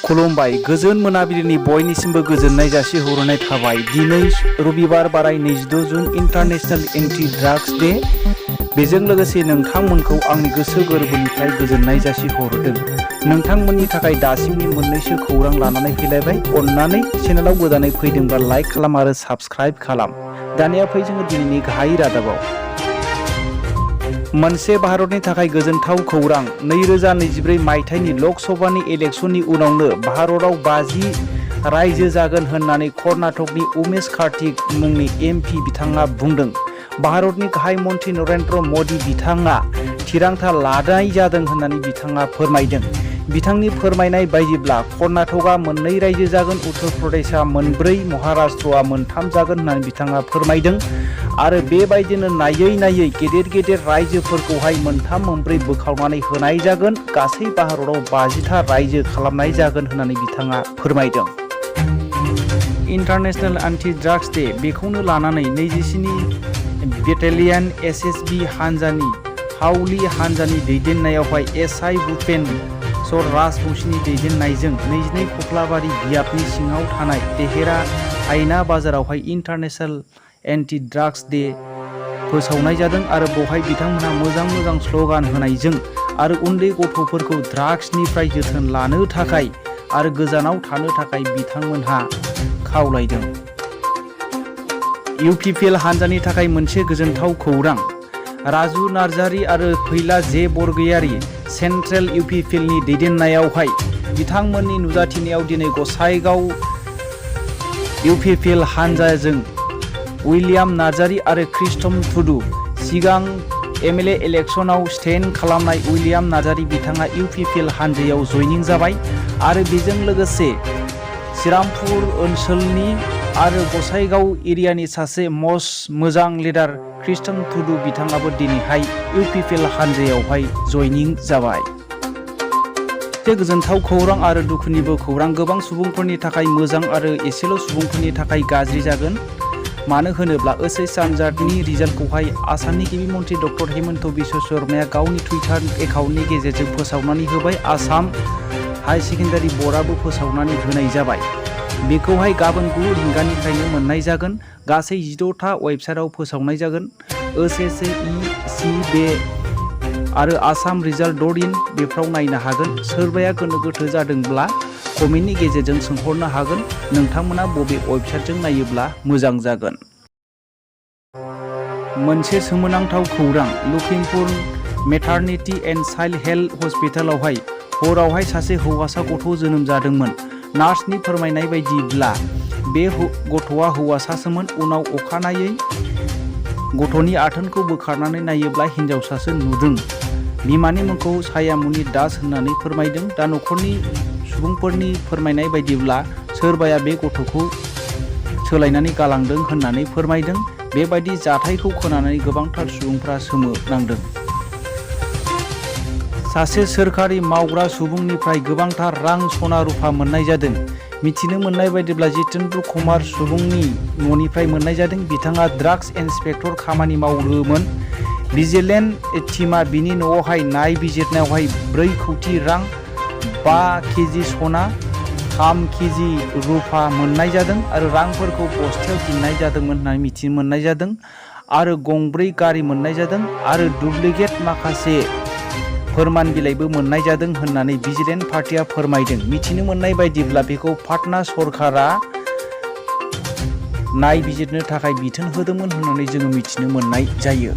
खुलुमबाय गोजोन मोनाबिलिनि बयनिसिमबो गोजोननाय जासिहरनाय थाबाय। दिनै रबिबार बाराय 26 जुन इन्टारनेशनल एन्टि ड्राग्स डे। बेजों लोगोसे नोंथांमोनखौ आंनि गोसो गोरबोनिफ्राय गोजोननाय जासिहरदों। नोंथांमोननि थाखाय दासिमनि मोननैसो खौरां लानानै फैलायबाय। अन्नानै चेनेलाव गोदानै फैदोंब्ला लाइक खालाम आरो साबस्क्राइब खालाम। दानिया फै जोङो दिनैनि गाहाय रादाबाव। मोनसे भारतनि थाखाय गोजोनथाव खौरां। 2024 मायथाइनि लकसभानि इलेक्शननि उनावनो भारताव 50 रायजो जागोन होननानै कर्नाटकनि उमेश कार्तिक मुंनि MP बिथाङा बुंदों। भारतनि गाहाय मन्थ्रि नरेन्द्र मोदी बिथाङा थिरांथा लानाय जादों होननानै बिथाङा फोरमायदों। बिथांनि फोरमायनाय बायदिब्ला कर्नाटकआ 2 रायजो जागोन, उत्तर प्रदेशआ 4, महाराष्ट्रआ 3 जागोन होननानै बिथाङा फोरमायदों। आरो बेबायदिनो नायै गेदेर गेदेर रायजोफोरखौहाय 3-4 बोखावनानै होनाय जागोन। गासै भारताव 50था रायजो खालामनाय जागोन होननानै बिथाङा फोरमायदों। इन्टारनेशनल एन्टि ड्राग्स डे बेखौनो लानानै 27 बेटेलियन SSB हानजानि हावली हानजानि दैदेननायावहाय SI भुपेन राजबंशीनि दैदेननायजों 22 खख्लाबारि बियाबनि सिङाव थानाय तेहेरा आयना बाजारावहाय इन्टारनेशनल एन्टि ड्राग्स डे फोसावनाय जादों। आरो बेवहाय बिथांमोनहा मोजां स्ल'गान होनायजों आरो उन्दै गथ'फोरखौ ड्राग्सनिफ्राय जोथोन लानो थाखाय आरो गोजानाव थानो थाखाय बिथांमोनहा खावलायदों। UPPL हानजानि थाखाय मोनसे गोजोनथाव खौरां। राजु नार्जारी आरो फैला जे बरगयारी सेन्ट्रेल UPPLनि दैदेननायावहाय बिथांमोननि नुजाथिनायाव दिनै गसाइगाव UPPL हानजाजों उइलियाम नार्जारी आरो क्रिस्टम टुडु, सिगां MLA इलेक्शनाव स्टेन्ड खालामनाय उइलियाम नार्जारी बिथाङा UPPL हानजायाव जयनिं जाबाय। आरो बेजों लोगोसे श्रीरामपुर ओनसोलनि आरो गसाइगाव एरियानि सासे मोजां लिडार क्रिस्टम टुडु बिथाङाबो दिनैहाय UPPL हानजायावहाय जयनिं जाबाय। गोजोनथाव खौरां आरो दुखुनिबो खौरां। गोबां सुबुंफोरनि थाखाय मोजां आरो एसेल' सुबुंफोरनि थाखाय गाज्रि जागोन। मानो होनोब्ला ओइचएस आनजादनि रिजाल्टखौहाय आसामनि गिबि मन्थ्रि डक्टर हेमन्त बिश्व शर्माया गावनि टुइटार एकाउन्टनि गेजेरजों फोसावनानै होबाय। आसाम हाई सेकेन्डारि बर्डआबो फोसावनानै होनाय जाबाय। बेखौहाय गाबोन 9 रिंगानिफ्रायनो मोननाय जागोन। गासै 16था वेबसाइटआव फोसावनाय जागोन। OSSEC आरो आसाम रिजाल्ट.in बेफ्राव नायनो हागोन। सोरबाया गोनो गोथो जादोंब्ला कमेन्टनि गेजेरजों सोंहरनो हागोन। नोंथांमोना बबे वेबसाइटजों नायोब्ला मोजां जागोन। मोनसे सोमोनांथाव खौरां। लखिमपुर मेटारनिटि एन्ड चाइल्ड हेल्थ हस्पिटालावहाय हरावहाय सासे हौवासा गथ' जोनोम जादोंमोन। नार्सनि फोरमायनाय बायदिब्ला बे गथ'आ हौवासासोमोन। उनाव अखानायै गथ'नि आथोनखौ बोखारनानै नायोब्ला हिन्जावसासो नुदों। बिमानि मुंखौ सायामुनि दास होननानै फोरमायदों। दा न'खरनि सुबुंफोरनि फोरमायनाय बायदिब्ला सोरबाया बे गथ'खौ सोलायनानै गालांदों होननानै फोरमायदों। बेबायदि जाथायखौ खोनानानै गोबांथार सुबुंफ्रा सोमोनांदों। सासे सोरखारि मावग्रा सुबुंनिफ्राय गोबांथार रां सना रुफा मोननाय जादों। मिथिनो मोननाय बायदिब्ला जितेन्द्र कुमार सुबुंनि न'निफ्राय मोननाय जादों। बिथाङा ड्राग्स इन्सपेक्टर खामानि मावोमोन। भिजिलेन्ट टीमा बिनि न'आवहाय नायबिजिरनायावहाय 4 कौटि रां, 5 केजि सना, 3 केजि रुफा मोननाय जादों। आरो रांफोरखौ बस्थायाव दिन्नाय जादोंमोन होननानै मिथिनो मोननाय जादों। आरो 2 गारि मोननाय जादों। आरो डुप्लिकेट माखासे फोरमान बिलाइबो मोननाय जादों होननानै भिजिलेन्ट पार्टिया फोरमायदों। मिथिनो मोननाय बायदिब्ला बेखौ पाटना सरकारा नायबिजिरनो थाखाय बिथोन होदोंमोन होननानै जोङो मिथिनो मोननाय जायो।